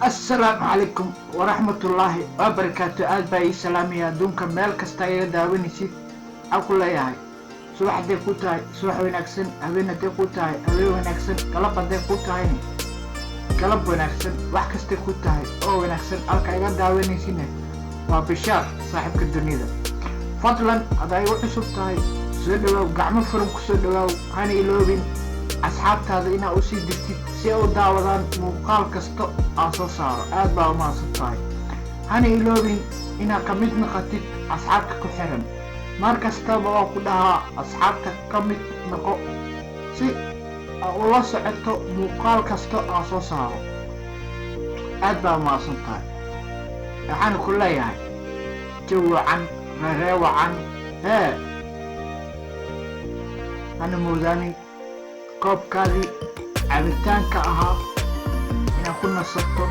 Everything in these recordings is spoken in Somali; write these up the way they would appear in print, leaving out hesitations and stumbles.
Assalaamu calaykum waraxmatullaahi wabarakaatu. Aad baa ii salaamaya adduunka meel kasta iga daawanaysid. Waxaan ku leeyahay, subax hadday ku tahay, subax wanaagsan; habeen hadday ku tahay, habeen wanaagsan; galab hadday ku tahayna, galab wanaagsan. Wax kastay ku tahay oo wanaagsan. Halka iga daawanaysidna waa Bishaar, saaxiibka dunida. Fadlan, haddaa igu cusub tahay, soo dhawaaw, gacmo furan kusoo dhawaaw. Hana iloobin asxaabtaada inaa usii dirtid si ay u daawadaan muuqaal kasta aan soo saaro. Aad baa umahadsan tahay. Hana iloobin inaad ka mid noqotid asxaabta ku xiran. Mar kastaba waa ku dhahaa, asxaabta ka mid noqo si aa ula socoto muuqaal kasta aan soo saaro. Aad baa umahadsan tahay. Waxaana ku leeyahay jawi wacan, reeree wacan. Hee, hana moodaanin koobkaadii cabitaanka ahaa inaad ku nasato.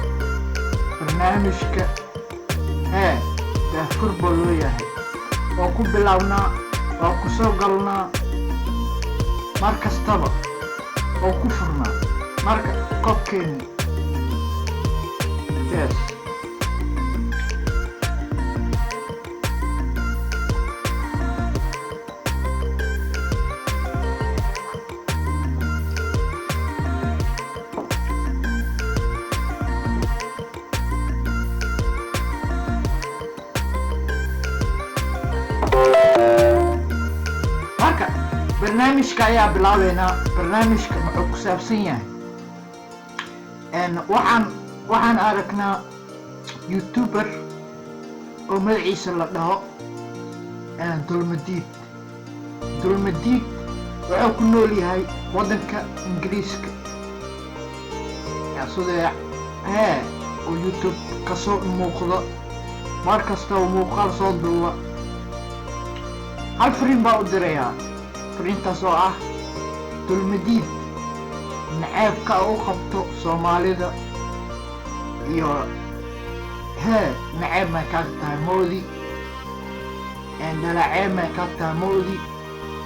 Barnaamijka hee daafur baa loo yahay. Waa ku bilownaa, waa ku soo galnaa, mar kastaba oo ku furnaa. Marka koobkeeni, yes. Marka barnaamijka ayaa bilaabeynaa. Barnaamijka muxuu ku saabsan yahay? Waxaan aragnaa youtuber oo magaciisa la dhaho Dulmadiid. Dulmadiid wuxuu ku nool yahay waddanka Ingiriiska, sida hee oo YouTube kasoo muuqdo mar kasta oo muuqaal soo duuba. Hal fariin baa u dirayaa, fariintaas oo ah: Dulmadiid, naceebka u qabto Soomaalida iyo hee naceeb may kaa tahay moodi, dhalaceeb may kaa tahay moodi.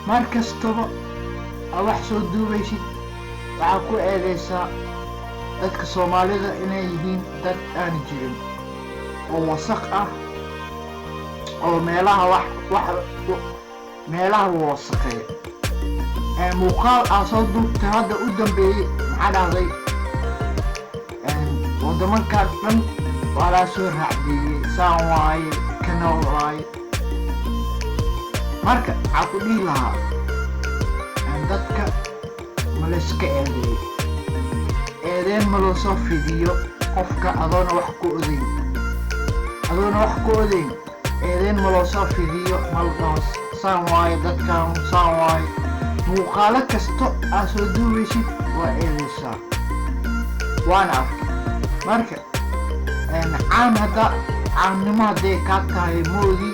Mar kastaba aa wax soo duubaysid, waxaa ku eedeysaa dadka Soomaalida inay yihiin dad aan jirin oo wasaq ah oo meelaha wax wax meelaha wasaqeeya. Muuqaal aa soo duubtay hadda u dambeeyey, maxaa dhahday? Wadamankan dhan waa laa soo raacdeeyey, saan waaye, kana waaye. Marka waxaa ku dhihi lahaa, dadka ma layska eedeeyo? Eedeen ma loo soo fidiyo qofka adoona wax ku odeyn? Adoona wax ku odeyn, eedeen ma loo soo fidiyo? Ma la dhaho saan waaye dadkan, saan waaye? Muuqaalo kasto aad soo duubaysid waa eedeysaa, waana arkay. Marka caan hadda, caannimo hadday kaa tahay moodi,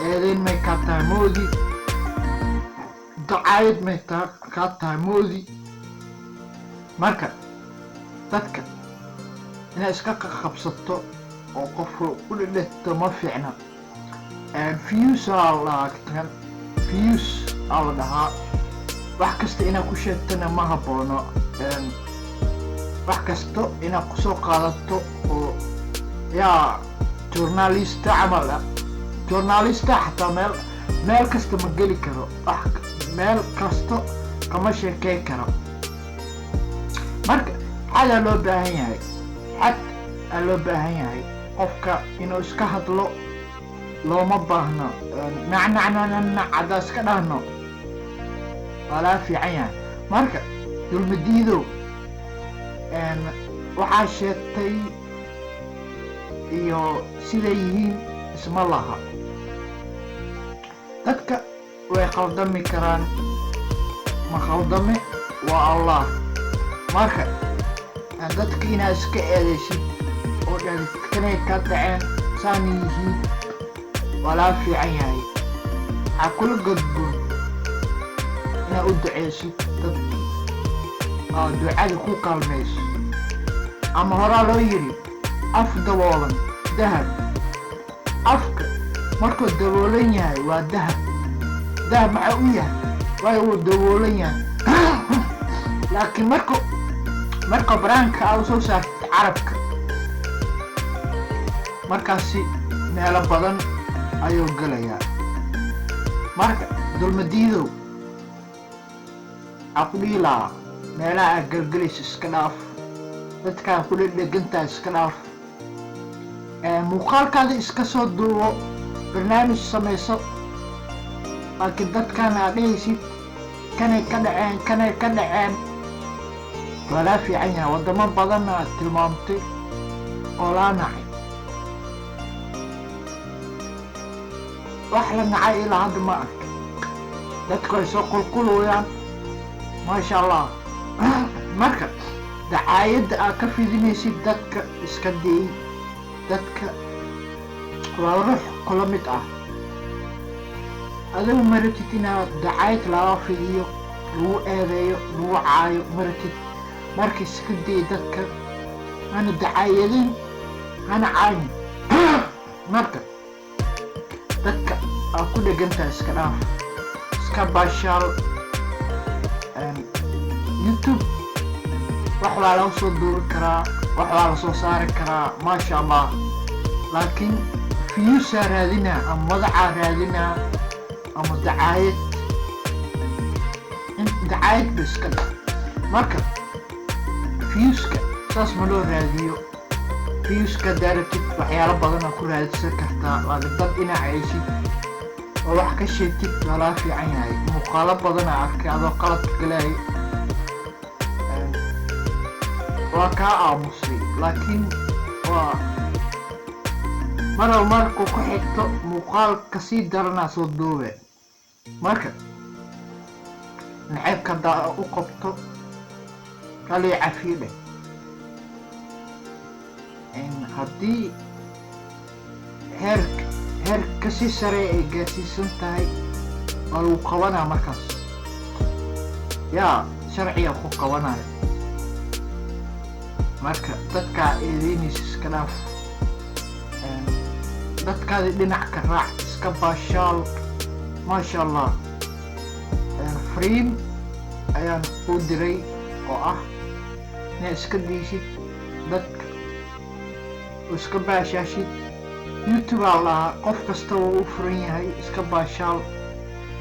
eedeyn may kaa tahay moodi, dacaayad may kaa tahay moodi. Marka dadka inaad iska qaqabsato oo qofka u dhedhegto ma fiicna. Views aa la dhahaa, views aa la dhahaa. Wax kasta inaad ku sheegtana ma haboono. Wax kasto inaad kusoo qaadato oo yaa journalista camal ah, journalista xataa meel kasta ma geli karo, wax meel kasto kama sheekey karo. Marka xadaa loo baahan yahay, xad aa loo baahan yahay. Qofka inuu iska hadlo looma baahno. Nacnacnanac haddaa iska dhahno waa laga fiican yahay. Marka Dulmadiidow, waxaa sheegtay iyo siday yihiin isma laha. Dadka way khaldami karaan, ma khaldame waa Allah. Marka dadka inaad iska eedeysid oo dhahdid kanay ka dhaceen, saana yihiin, waa laga fiican yahay. Waxaa kula godboon inaad u duceysid dadki oo ducada ku kaalmayso. Ama horaa loo yiri, af daboolan dahab. Afka markuu daboolan yahay waa dahab. Dahab maxaa u yahay? Waayo wuu daboolan yahay. Laakiin marka banaanka aa usoo saartid carabka Markaasi meelo badan ayuu gelayaa. Marka Dulmadiidow, waxaa ku dhihi lahaa meelaha aad gelgelayso iska dhaaf, dadkaa ku dhedhegantaa iska dhaaf, muuqaalkaada iska soo duubo, barnaamij samayso. Laakiin dadkan aad dhehaysid kanay ka dhaceen, kanay ka dhaceen, waa laa fiican yahay. Waddamo badanna aad tilmaamtay oo laa nacay, wax la nacay ilaa hadda ma arka. Dadku ay soo qulquloyaan, maasha Allah. Marka dacaayadda aad ka fidinaysid dadka iska day. Dadka waa ruux kula mid ah. Adigu maratid inaad dacaayad laga fidiyo, lagu eedeeyo, lagu caayo maratid. Marka iska day dadka, hana dacaayadin, hana caayin. Marka dadka aad ku dhegantahay iska dhaaf, iska baashaal. YouTube wax waa laga soo duubi karaa, wax waa la soo saari karaa, maasha Allah. Laakiin views-aa raadinaa ama madacaa raadinaa ama dacaayad, dacaayad ba iska dhah. Marka views-ka saas ma loo raadiyo. Views-ka haddaa rabtid, waxyaalo badanaa ku raadsan kartaa. Laakiin dad inaa caysid oo wax ka sheegtid waa laga fiican yahay. Muuqaalo badanaa arkay adoo qalad galay, waa kaa aamusay. Laakiin waa marow markuu ku xigto muuqaal kasii daranaa soo duube. Marka naceybka haddaa u qabto, kalii cafiyo dheh. Haddii heer kasii sare ay gaarsiisan tahay, waa lagu qabanaa markaas, yaa sharciga ku qabanayo. Marka dadkaa eedeynaysa iska dhaaf, dadkaadi dhinac ka raac, iska baashaal, maasha Allah. Fariin ayaan kuu diray oo ah inaad iska daysid dadka oo iska baashaashid. YouTube aa lahaa, qof kasta wuu u furan yahay, iska baashaal.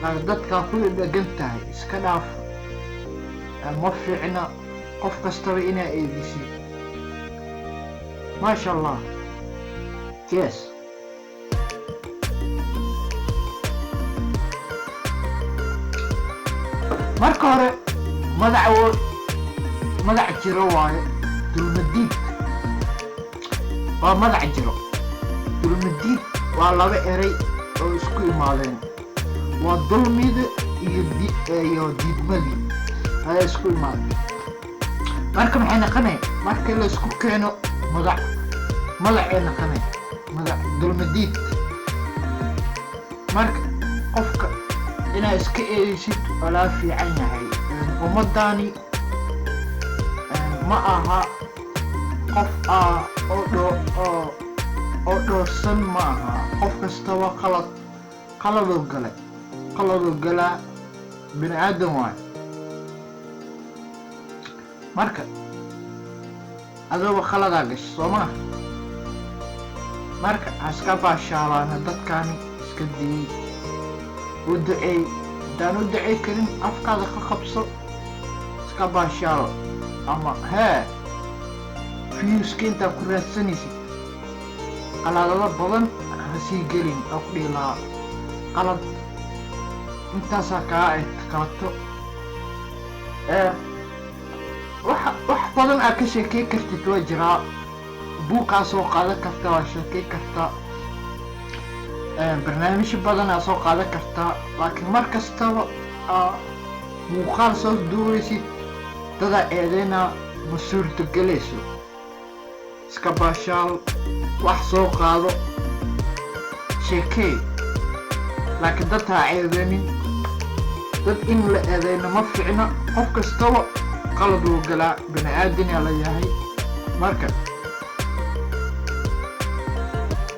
Laakiin dadkaa ku dhegan tahay iska dhaaf, ma fiicna qof kastaba inaa eedisid. Maasha Allah, yes. Marka hore madac madac jiro waaye. Dulmadiid waa madac jiro. Dulmadiid waa laba eray oo isku imaadeen, waa dulmida iyo diidmadii ayaa isku imaaday. Marka maxay naqanay marka la isku keeno? Madac, madacay naqanay, madac dulmadiid. Marka qofka inaad iska eedeysid waa laga fiican yahay. Ummaddaani ma aha qof oo dho oo oo dhoorsan, ma aha. Qof kastaba qalad, qaladoo gale, qaladoo galaa, bini aadam waayo. Marka adooba khaladaa gasho, soo maa? Marka ha iska baashaalaana, dadkaani iska diyey, u duceey. Haddaan u ducey karin, afkaada ka qabso, iska baashaalo. Ama hee views-ka intaa ku raadsanaysid, qaladado badan ha sii gelin oo ku dhihi lahaa qalad intaasaa kaa qalato. Wax badan aad ka sheekey kartid waa jiraa. Buuqaa soo qaadan kartaa, waa sheekey kartaa, barnaamijyo badan aa soo qaadan kartaa. Laakiin mar kastaba aa muuqaal soo duubaysid, dadaa eedeyna, ma suurtogelayso. Iska baashaal, wax soo qaado, sheekey, laakiin dad ha ceebeenin. Dad in la eedeyno ma fiicno. Qof kastaba qalad wuu galaa, bini aadinaa la yahay. Marka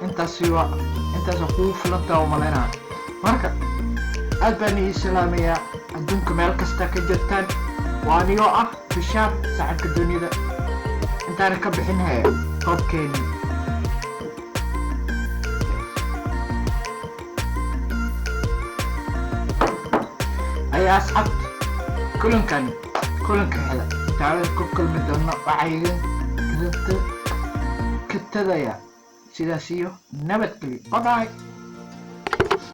intaasi waa intaasa kugu filantaa u malaynaya. Marka aad baan ii salaamayaa adduunka meel kasta ka jirtaan. Waa anigoo ah Bishaar, saaxiibka dunida. Intaana ka bixin hee koobkeeni. Tagaya asxaabta. Kulankan kulanka xiga taawada ku kulmi doono, waxaa idin ka tagaya sidaas iyo nabadgelyo. Bye bye.